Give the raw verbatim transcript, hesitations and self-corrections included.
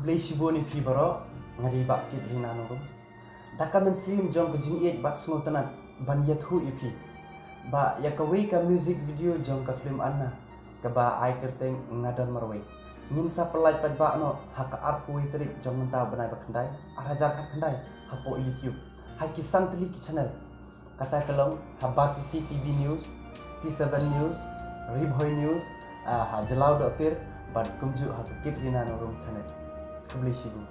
Khublei shibun ïa phi baroh, nga dei Bah Kit Rina Nongrum. Da ka mynsiem jong ka jingïeit bad sngewtynnat ban ïathuh ïa phi ba ïa kawei ka music video jong ka film Anna kaba ai kyrteng Nga Don Marwei, ngin sa pynlait paidbah noh ha ka arphew wei tarik jong mynta u bnai ba khyndai, ar hajar khatkhyndai, hapoh YouTube ha ki san tylli ki channel. Kata ka long ha Batesi TV News, T seven News, Ri Bhoi News, ah, ha Jyllaw Dohtir, bad kumjuh ha ka Kit Rina Nongrum channel. Khublei shibun.